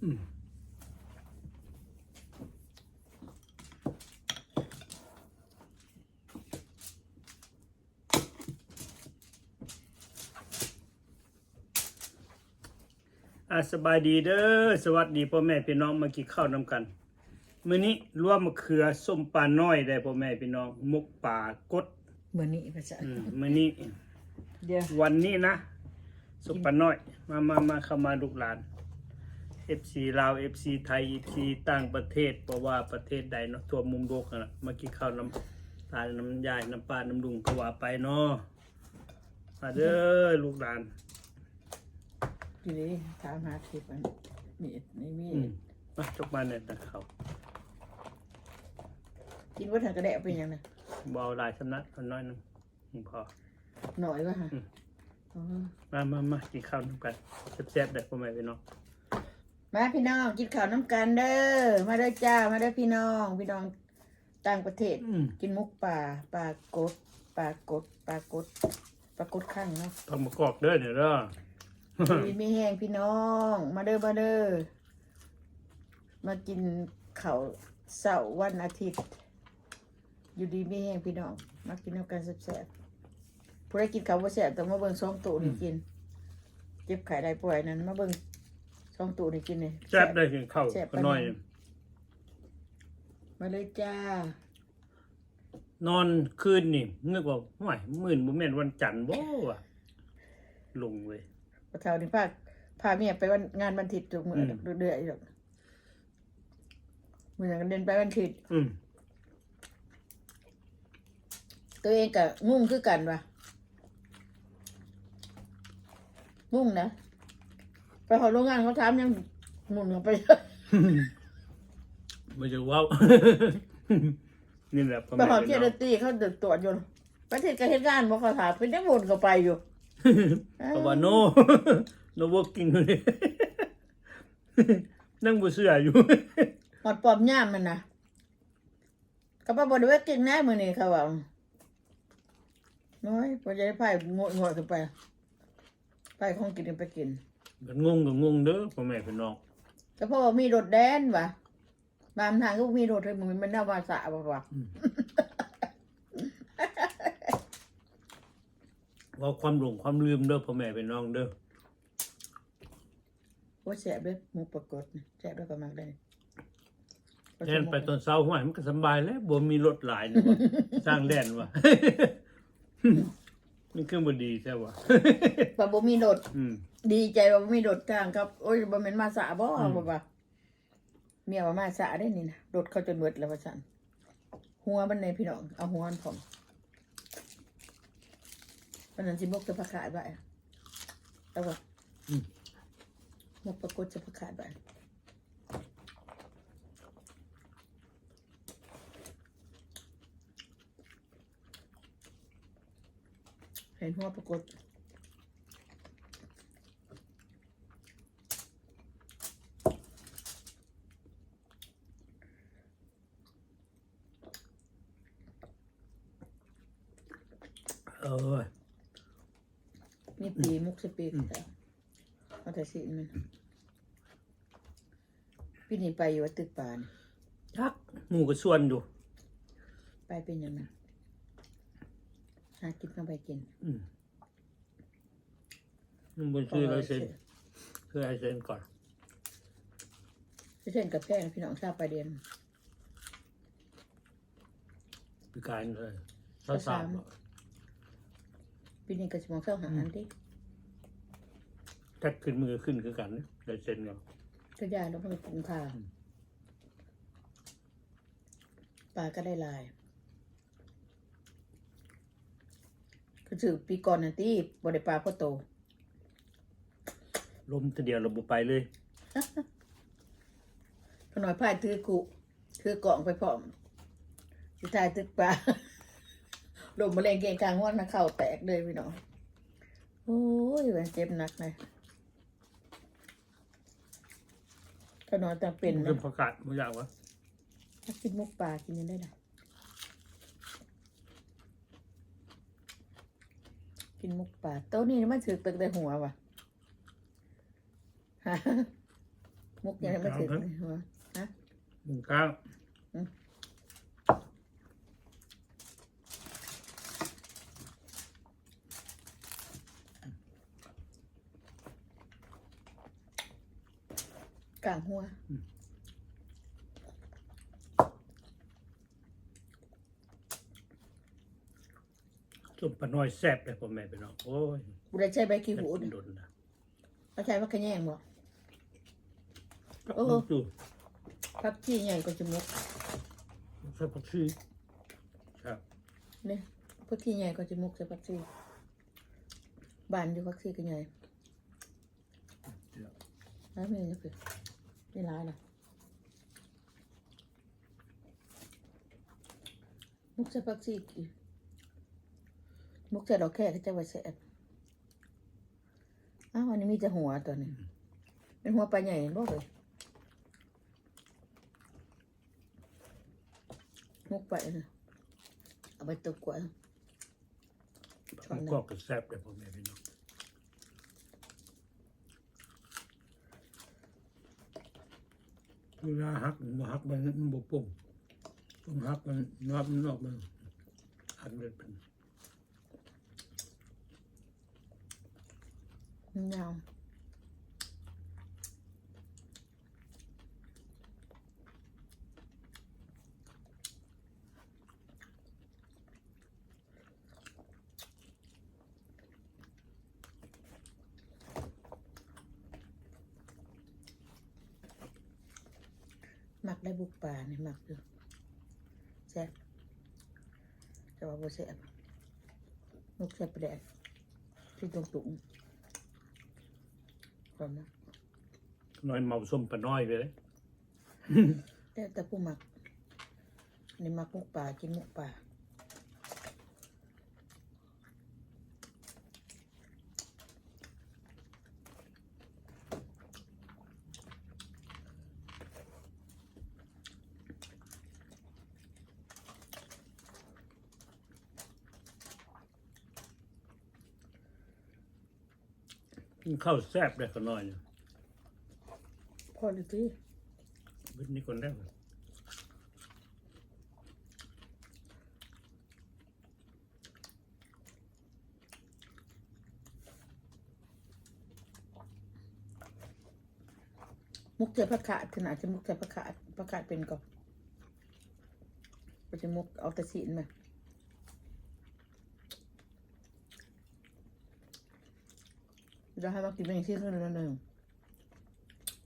ອືມ ອ່າ ສະບາຍດີເດີ ສະຫວັດດີພໍ່ແມ່ພີ່ນ້ອງ ມາກິນເຂົ້ານຳກັນ. ມື້ນີ້ລວກມະເຂືອ ສົ້ມປານ້ອຍໄດ໋ພໍ່ແມ່ພີ່ນ້ອງ ໝົກປາກົດ ມື້ນີ້ວ່າຊັ້ນ ອືມ ມື້ນີ້ ດຽວ ວັນນີ້ນະ ສົບປານ້ອຍ ມາ ມາ ມາ ເຂົ້າມາລູກຫຼານ ເອັຟຊີລາວ ເອັຟຊີໄທ ເອັຟຊີຕ່າງປະເທດ ບໍ່ວ່າປະເທດໃດເນາະ ທົ່ວມຸມໂລກຫັ້ນລະ ມາກິນເຂົ້ານຳຕາ ນຳຍາຍ ນຳປ້າ ນຳລຸງ ກໍວ່າໄປເນາະ ມາເດີ ເດີ ລູກຫຼານ ກິນເດ້ ຖາມຫາເກັບອັນມີດ ນີ້ມີດ ອືມ ມາ ຈົກມາແດ່ນະເຂົ້າ ກິນເບິດຫັ້ນກະໄດ້ ເອົາໄປຫຍັງນະ ບໍ່ເອົາຫຼາຍສ່ຳນັ້ນ ເອົາໜ້ອຍໜຶ່ງ ອືມ ພໍ ໜ້ອຍວະຫະ ອືມ ອໍ ມາ ມາ ມາ ກິນເຂົ້ານຳກັນ ແຊບໆ ເດີພໍ່ແມ່ພີ່ນ້ອງ ມາພີ່ນ້ອງ ກິນເຂົ້ານຳກັນເດີ ມາເດີຈ້າ ມາເດີພີ່ນ້ອງ ພີ່ນ້ອງຕ່າງປະເທດ ອືມ ກິນໝົກປາ ປາກົດ ປາກົດ ປາກົດ ປາກົດຄັງເນາະ ປາໝາກອກເດີນີ້ເດີ ຢູ່ດີມີແຮງພີ່ນ້ອງ ມາເດີ ມາເດີ ມາກິນເຂົ້າເຊົ້າວັນອາທິດ ຢູ່ດີມີແຮງພີ່ນ້ອງ ມາກິນນຳກັນແຊບໆ ຜູ້ໃດກິນເຂົ້າບໍ່ແຊບຕ້ອງມາເບິ່ງສອງຕູ້ນີ້ກິນ ເຈັບໄຂ້ໄດ້ປ່ວຍນັ້ນ ມາເບິ່ງສອງຕູ້ນີ້ກິນນີ້ ແຊບໄດ໋ ກິນເຂົ້າ ແຊບປານໃດ ມາເລີຍຈ້າ ນອນຄືນນີ້ນຶກວ່າ ຫ້ວຍ ມື້ນີ້ບໍ່ແມ່ນວັນຈັນບໍ່ວະ ຫຼົງເວີຍ ພໍ່ເຖົ້ານີ້ພາ ພາເມຍໄປວັນ ງານວັນທິດທຸກມື້ ອືມ ເລື້ອຍໆ ມື້ນັ້ນກະເດັ່ນໄປວັນທິດ ອືມ ໂຕເອງກະງົງຄືກັນວ່າ ງົງນະ ໄປຮອດໂລງງານເຂົາຖາມຫຍັງໝຸ່ນເຂົ້າໄປ ບໍ່ຢາກເວົ້າ ນີ້ແຫຼະ ໄປຮອດເຈົ້າໜ້າທີ່ເຂົາຕວດຢູ່ ປະເທດກະເຮັດງານບໍ່ ເຂົາຖາມເປັນຫຍັງໝຸ່ນເຂົ້າໄປຢູ່ ເຂົາວ່າ no no working ຍັງບໍ່ເຊື່ອຢູ່ ຮອດປ້ອມຍາມຫັ້ນນະ ເຂົາວ່າບໍ່ໄດ້ working ນະມື້ນີ້ ເຂົາວ່າ ໂອ້ຍ ບໍ່ຢາກໄປ ໂງດໆ ຂຶ້ນໄປ ໄປຂອງກິນໄປກິນ ມັນງົງກະງົງເດີພໍ່ແມ່ພີ່ນ້ອງ ກະເພາະວ່າມີລົດແລ່ນວ່າ ບາງທາງກະບໍ່ມີລົດ ເຮີ້ຍ ມັນແນວວ່າສະບໍ່ວ່າ ອືມ ເວົ້າຄວາມຫຼົງຄວາມລືມເດີພໍ່ແມ່ພີ່ນ້ອງເດີ. ໂອ້ຍ ແຊບເດ້ ໝູປາກົດ ແຊບເດ້ ຂ້ອຍມັກເດ້. ແລ່ນໄປຕອນເຊົ້າ ຫ້ວຍ ມັນກະສະບາຍແຫຼະ ບໍ່ມີລົດຫຼາຍນີ້ຫວາ ຊ່າງແລ່ນຫວາ ມັນຄືບໍ່ດີແທ້ຫວາ ວ່າບໍ່ມີລົດ ອືມ ດີໃຈວ່າບໍ່ມີລົດທາງກັບ ໂອ້ຍ ບໍ່ແມ່ນມາຊ້າບໍ ອືມ ວ່າ ເມຍວ່າມາຊ້າເດ້ນີ້ນະ ລົດເຂົາຈົນເບິດແລ້ວວ່າຊັ້ນ. ຫົວມັນແດ່ພີ່ນ້ອງ ເອົາຫົວມັນພ້ອມ. ອັນນັ້ນຊິໝົກໃສ່ຜັກຂາດໄວ້ ເອົາບໍ່? ອືມ ໝົກປາກົດໃສ່ຜັກຂາດໄວ້. ເຫັນຫົວປາກົດ. ເອີຍ ມີປີໝົກສະປີ ອືມ ເອົາແຕ່ຊີ້ນມັນ. ປີນີ້ໄປຢູ່ວ່າຕຶກປານີ້ ຈັກ ໝູ່ກະຊວນຢູ່ ໄປເປັນຫຍັງນະ ຫາກິນກັບໄປກິນ ອືມ. ມັນບໍ່ຊື້ລາຍເຊັນ ຊື້ລາຍເຊັນກ່ອນ. ລາຍເຊັນກະແພງພີ່ນ້ອງ ຊາວປາຍດຽວ. ປີກາຍເລີຍ ຊາວສາມ ຊາວສາມ ບໍ່? ປີນີ້ກະຊິໝ່ອງຊາວຫ້າ ອືມ ອັນຕິ. ຈັດຂຶ້ນມື້ຂຶ້ນຄືກັນ ລາຍເຊັນເນາະ ກະຢ່າແລ້ວ ມັນກຸ້ມຄ່າ ອືມ. ປາກະໄດ້ຫຼາຍ ກະຖືກປີກ່ອນຫັ້ນຕິ ບໍ່ໄດ້ປາພໍໂຕ. ລົມເທື່ອດຽວລະບໍ່ໄປເລີຍ ພານ້ອຍພາຍຖືຄຸ ຖືກ້ອງໄປພ້ອມ ຊິຖ່າຍຕຶກປາ ລົມມະແລງເກງກາງຫົວນະ ເຂົ້າແຕກເລີຍພີ່ນ້ອງ. ໂອ້ຍ ວ່າເຈັບໜັກເລີຍ. ຂະນ້ອຍຕ້ອງເປັນ ກິນ ນະ ຜັກກາດບໍ່ຢາກຫວາ? ຢາກກິນໝົກປາ ກິນຈັ່ງໃດລະ? ກິນໝົກປາ ໂຕນີ້ມັນຖືກຕັ້ງແຕ່ຫົວຫວາ? ມຸກຍັງໄດ້ມາຖືກນີ້ຫວາ? ຮະ? ມຸກກ້າງ ອືມ ກ້າງຫົວ ອືມ. ສົ້ມປານ້ອຍແຊບເດ້ພໍ່ແມ່ພີ່ນ້ອງ ໂອ້ຍ ບໍ່ໄດ້ໃຊ້ໃບຂີ້ຫູ ກິນດົນນະ ເອົາໃສ່ຜັກຂະແຍງບໍ່? ໂອ້ ຜັກຊີໃຫຍ່ກວ່າຈະໝົກ ໃສ່ຜັກຊີ ແຊບ ນີ້ ຜັກຊີໃຫຍ່ກວ່າຈະໝົກ ໃສ່ຜັກຊີ ບານຢູ່ ຜັກຊີກໍໃຫຍ່ ແລ້ວມີນີ້ຄື ມີຫຼາຍລະ ໝົກໃສ່ຜັກຊີ ໝົກໃສ່ດອກແຄ ເຂົາເຈົ້າວ່າແຊບ. ອ້າວ ອັນນີ້ມີແຕ່ຫົວຕົວນີ້ ອືມ ເປັນຫົວປາໃຫຍ່ບໍ່ເອີຍ? ໝົກໄປນະ ເອົາໄປຕົກກວດ ໝົກກອກກໍແຊບເດ້ພໍ່ແມ່ພີ່ນ້ອງ. ເວລາຫັກ ບໍ່ຫັກມັນ ມັນບໍ່ປົ່ງ ຕ້ອງຫັກມັນນອກ ມັນນອກມັນ ຫັກເປັນ ມັນຍາວ. ມັກໄດ້ບຸກປານີ້ ມັກຢູ່ ແຊບ ແຕ່ວ່າບໍ່ແຊບ ໝົກໃສ່ປາແດກທີ່ຕຸງໆ ກ່ອນນະ ນ້ອຍເມົາສົ້ມປານ້ອຍໄປເລີຍ. ແຕ່ ແຕ່ຜູ້ມັກ ອັນນີ້ມັກໝົກປາ ກິນໝົກປາ. ກິນເຂົ້າແຊບເດ້ຂ້ານ້ອຍນີ້ ພໍດີຕິ ເຮັດນີ້ກ່ອນໄດ້. ໝົກໃສ່ຜັກຂາດ ຂະໜາດຊິໝົກໃສ່ຜັກຂາດ ຜັກຂາດເປັນກໍ ກໍຊິໝົກເອົາແຕ່ຊີ້ນມາ. ຢາກໃຫ້ມາກິນແມງຊີ້ນໜ້ອຍໜຶ່ງ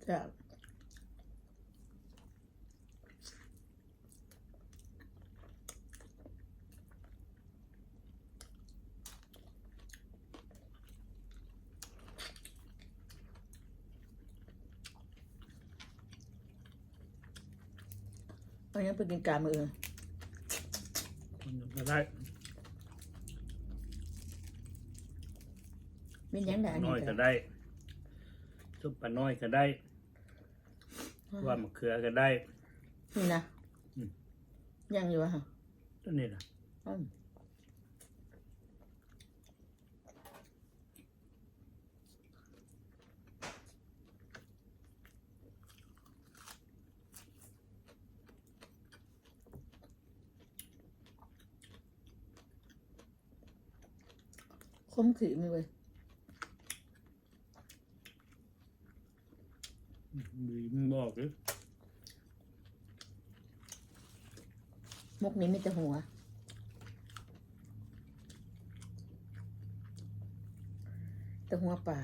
ແຊບ. ເອົາຫຍັງໄປກິນກາມື້ອື່ນ? ກໍໄດ້ ມີຫຍັງໄດ້ ອັນນີ້ ນ້ອຍກໍໄດ້ ຊຸບປານ້ອຍກໍໄດ້ ອືມ ວ່າມະເຂືອກໍໄດ້ ນີ້ນະ ອືມ ຍັງຢູ່ຫວາ? ຕົວນີ້ນະ ອືມ. ຄົມຂີ້ມີເວີຍ ມີໝໍ້ເດ້ ໝົກນີ້ມີແຕ່ຫົວ ແຕ່ຫົວປາ.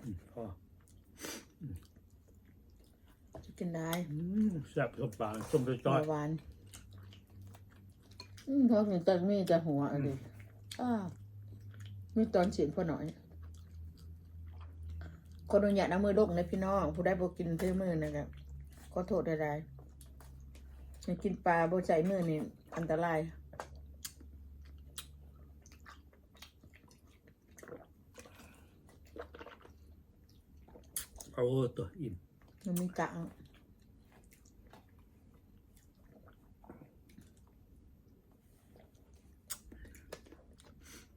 ອືມ ພໍ ອືມ ຊິກິນໄດ້ ອືມ ແຊບ ສົ້ມປາ ສົ້ມຈ້ອຍໆ ຫວານ ອືມ ພໍກິນແຕ່ ມີແຕ່ຫົວອັນນີ້ ອືມ ອ້າ ມີຕອນຊີ້ນພໍໜ້ອຍ. ຂໍອະນຸຍາດເອົາມືດົກເດີພີ່ນ້ອງ ຜູ້ໃດບໍ່ກິນຖືມືນີ້ກໍຂໍໂທດຫຼາຍໆ ໃຫ້ກິນປາບໍ່ໃຊ້ມືນີ້ອັນຕະລາຍ. ໂອ້ ຕົວອີ່ມ ມັນມີກະ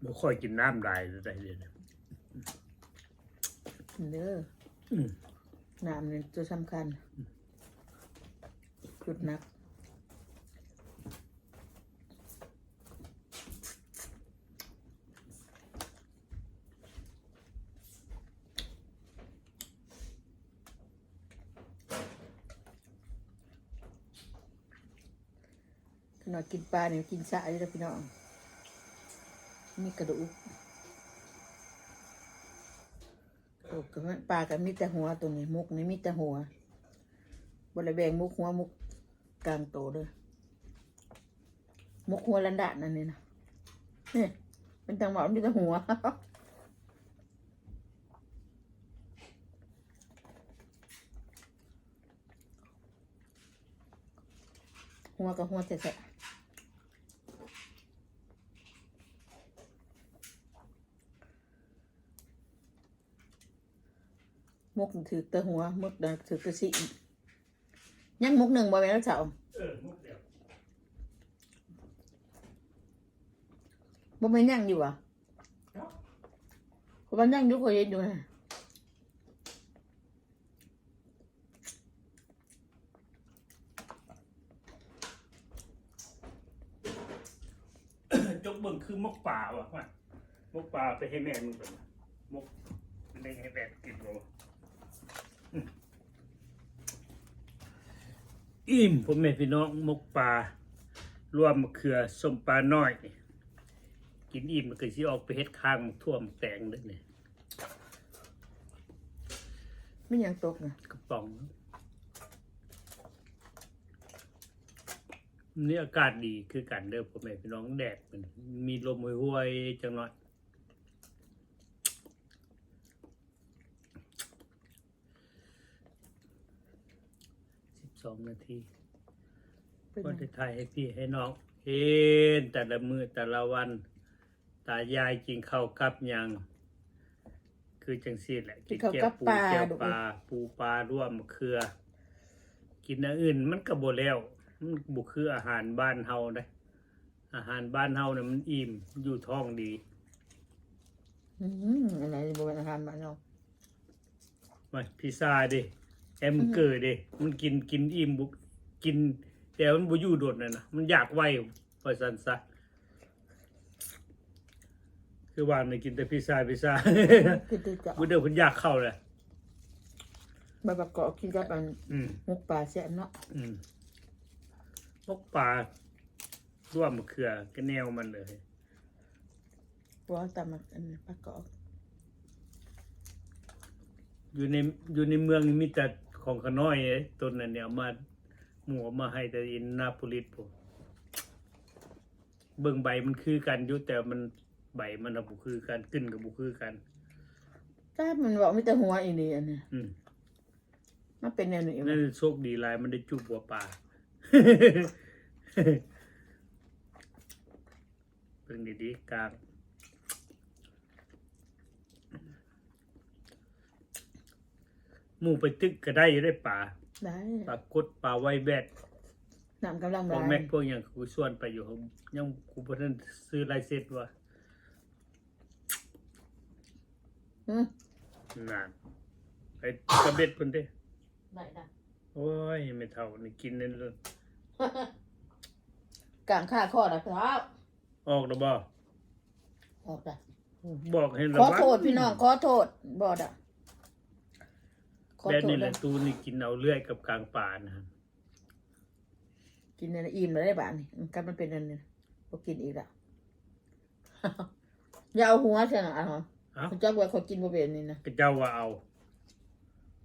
ບໍ່ຄ່ອຍກິນນ້ຳຫຼາຍໃດເດ ກິນເດີ ອືມ ນ້ຳນີ້ຕົວສຳຄັນ ຈຸດໜັກ. ຂະໜາດກິນປານີ້ກິນຊະຢູ່ເດີພີ່ນ້ອງ ມີກະດູກ. ໂອ້ ກະປາກະມີແຕ່ຫົວໂຕນີ້ ໝົກນີ້ມີແຕ່ຫົວ ບໍ່ໄດ້ແບ່ງໝົກຫົວໝົກກາງໂຕເດີ ໝົກຫົວລັນດານອັນນີ້ນະ ນີ້ ເປັນຈັ່ງວ່າມີແຕ່ຫົວ ຫົວກະຫົວແທ້ໆ. ໝົກຖືກແຕ່ຫົວ ໝົກຖືກແຕ່ຊີ້ນ ຍັງໝົກໜຶ່ງບໍ່ແມ່ນເຈົ້າ? ເອີ ໝົກດຽວ ບໍ່ແມ່ນຍັງຢູ່ຫວາ? ເຈົ້າ ເພາະວ່າຍັງຢູ່ ຂ້ອຍເຫັນຢູ່ນະ. ຈົກເບິ່ງຄືໝົກປາວ່າ ໝົກປາໄປໃຫ້ແມ່ມຶງເບິ່ງ ໝົກເປັນໃດໃຫ້ແມ່ກິນບໍ່? ອີ່ມ ພໍ່ແມ່ພີ່ນ້ອງ ໝົກປາ ລວມມະເຂືອ ສົ້ມປານ້ອຍ ກິນອີ່ມແລ້ວກະຊິອອກໄປເຮັດຄ້າງ ໝາກຖົ່ວ ໝາກແຕງເດີນີ້. ແມ່ນຫຍັງຕົກນະ? ກະປ໋ອງ. ມື້ນີ້ອາກາດດີຄືກັນເດີພໍ່ແມ່ພີ່ນ້ອງ ແດດມັນມີລົມຫ້ວຍໆ ຈັກໜ້ອຍ. ສິບສອງນາທີ ເປັນຫຍັງ? ບໍ່ໄດ້ຖ່າຍໃຫ້ພີ່ໃຫ້ນ້ອງເຫັນ ແຕ່ລະມື້ແຕ່ລະວັນ ຕາຍາຍກິນເຂົ້າກັບຫຍັງ ຄືຈັ່ງຊີ້ແຫຼະ ກິນເຂົ້າກັບປາ ແຈ່ວປາ ປູປາ ລວມມະເຂືອ ກິນອັນອື່ນມັນກະບໍ່ແລ້ວ ມັນບໍ່ຄືອາຫານບ້ານເຮົາເດ້. ອາຫານບ້ານເຮົານະມັນອີ່ມ ຢູ່ທ້ອງດີ. ອືມ ອັນໃດບໍ່ແມ່ນອາຫານບ້ານເຮົາ? ມາ ພິຊາເດ ແຮມເບີເກີເດ ມັນກິນ ກິນອີ່ມ ບໍ່ກິນ ແຕ່ມັນບໍ່ຢູ່ດົນນັ້ນນະ ມັນຢາກໄວ ວ່າຊັ້ນຊະ. ຄືວ່າໄດ້ກິນແຕ່ພິຊາ ພິຊາ ກິນແຕ່ ບໍ່ເດີ ເພິ່ນຢາກເຂົ້າແຫຼະ. ໃບບັກກອກກິນກັບອັນ ອືມ ໝົກປາແຊບເນາະ. ອືມ ໝົກປາ ລວມມະເຂືອ ກະແນວມັນເລີຍ. ບໍ່ ຕຳໝາກ ອັນ ຜັກກອກ. ຢູ່ໃນ ຢູ່ໃນເມືອງນີ້ມີແຕ່ຂອງຂະນ້ອຍເດ້ ຕົ້ນນັ້ນນີ້ເອົາມາ ໝູ່ເອົາມາໃຫ້ແຕ່ອີ່ນາໂປລິດພຸ້ນ. ເບິ່ງໃບມັນຄືກັນຢູ່ ແຕ່ມັນ ໃບມັນນະບໍ່ຄືກັນ ກິ່ນກະບໍ່ຄືກັນ. ແຕ່ມັນເວົ້າມີແຕ່ຫົວອີ່ຫຼີອັນນີ້. ອືມ ມັນເປັນແນວນີ້ ນັ້ນໂຊກດີຫຼາຍ ມັນໄດ້ຈູບຫົວປາ. ເບິ່ງດີໆ ກາງ ໝູ່ໄປຕຶກກະໄດ້ຢູ່ເດ້ປາ. ໄດ້ ປາກົດ ປາໄວແບດ ນ້ຳກຳລັງຫຼາຍ. ພວກແມັກພວກຫຍັງ ກູຊວນໄປຢູ່ ຍັງ ກູບໍ່ທັນຊື້ລາຍເຊັດວ່າ. ອືມ ນັ້ນ ໄປຕະເບັດພຸ້ນເດ້. ໄດ້ນະ. ໂອ້ຍ ແມ່ເຖົ້ານີ້ກິນນັ້ນ ກາງຄາຄໍລະເຖົ້າ. ອອກແລ້ວບໍ່? ອອກລະ. ບອກໃຫ້ລະວັງ ຂໍໂທດພີ່ນ້ອງ ຂໍໂທດ. ບໍ່ດອກ ຂໍໂທດ. ແບບນີ້ແຫຼະ ຕູນີ້ກິນເອົາເລື່ອຍກັບກາງປານະ. ກິນອັນອີ່ມແລ້ວເດ້ບາດນີ້. ອືມ ຄັນມັນເປັນອັນນີ້ ບໍ່ກິນອີກລະ. ຢ່າເອົາຫົວຊັ້ນນະ. ເອົ້າ ເອົ້າ ຮູ້ຈັກວ່າຂ້ອຍກິນບໍ່ເປັນນີ້ນະ. ກະເຈົ້າວ່າເອົາ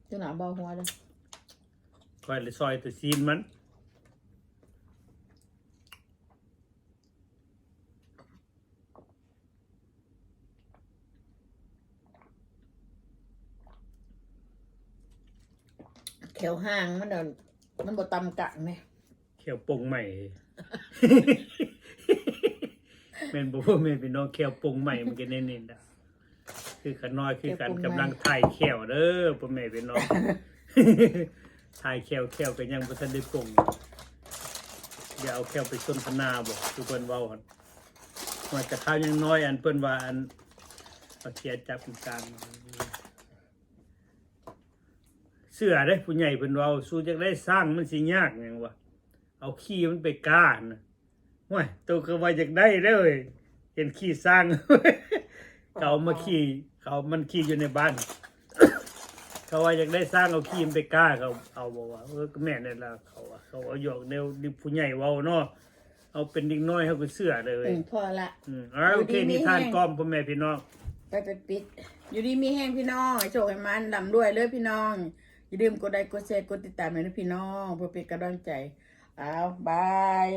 ເຈົ້ານະບໍ່ເອົາຫົວເດີ. ຂ້ອຍລະຊອຍແຕ່ຊີ້ນມັນ. ແຂ້ວຫາງມັນ ມັນບໍ່ຕຳກາງເດ້. ແຂ້ວປົງໄໝ້ ແມ່ນບໍ່ ພໍ່ແມ່ພີ່ນ້ອງ ແຂ້ວປົງໄໝ້ ມັນກະແນວນີ້ລະ. ຄືຂະນ້ອຍຄືກັນ ກຳລັງຖ່າຍແຂ້ວເດີພໍ່ແມ່ພີ່ນ້ອງ ຖ່າຍແຂ້ວ ແຂ້ວກໍຍັງບໍ່ທັນໄດ້ປົງ ຢ່າເອົາແຂ້ວໄປສົນທະນາບໍ ຄືເພິ່ນເວົ້າຫັ້ນ ວ່າແຕ່ຄາວຍັງນ້ອຍ ອັນເພິ່ນວ່າ ອັນເອົາເຊຍຈັບກາງ ເຊື່ອເດ້ ຜູ້ໃຫຍ່ເພິ່ນເວົ້າ ສູຢາກໄດ້ຊ້າງມັນຊິຍາກຫຍັງວະ ເອົາຂີ້ມັນໄປການນະ ໂອ້ຍ ໂຕກໍວ່າຢາກໄດ້ເດ້ເອີຍ ເຫັນຂີ້ຊ້າງ ເຂົາເອົາມາຂີ່ ເຂົາມັນຂີ່ຢູ່ໃນບ້ານ ເຂົາວ່າຢາກໄດ້ຊ້າງເອົາຂີ່ມັນໄປກ້າ ເຂົາເອົາບໍ່ວະ ເອີ ກໍແມ່ນແຫຼະ ເຂົາວ່າ ເຂົາເວົ້າຢອກແນວຜູ້ໃຫຍ່ເວົ້າເນາະ ເຮົາເປັນເດັກນ້ອຍເຮົາກໍເຊື່ອເດ້ເວີຍ ອືມ ພໍລະ ອືມ ເອົາ ໂອເຄ ນິທານກອມພໍ່ແມ່ພີ່ນ້ອງ ໄປ ໄປປິດ ຢູ່ດີມີແຮງພີ່ນ້ອງ ໃຫ້ໂຊກໃຫ້ໝານ ລ່ຳລວຍເດີພີ່ນ້ອງ ຢ່າລືມກົດໄລ ກົດແຊ ກົດຕິດຕາມໃຫ້ເດີພີ່ນ້ອງ ເພື່ອເປັນກຳລັງໃຈ ເອົາ ບາຍ.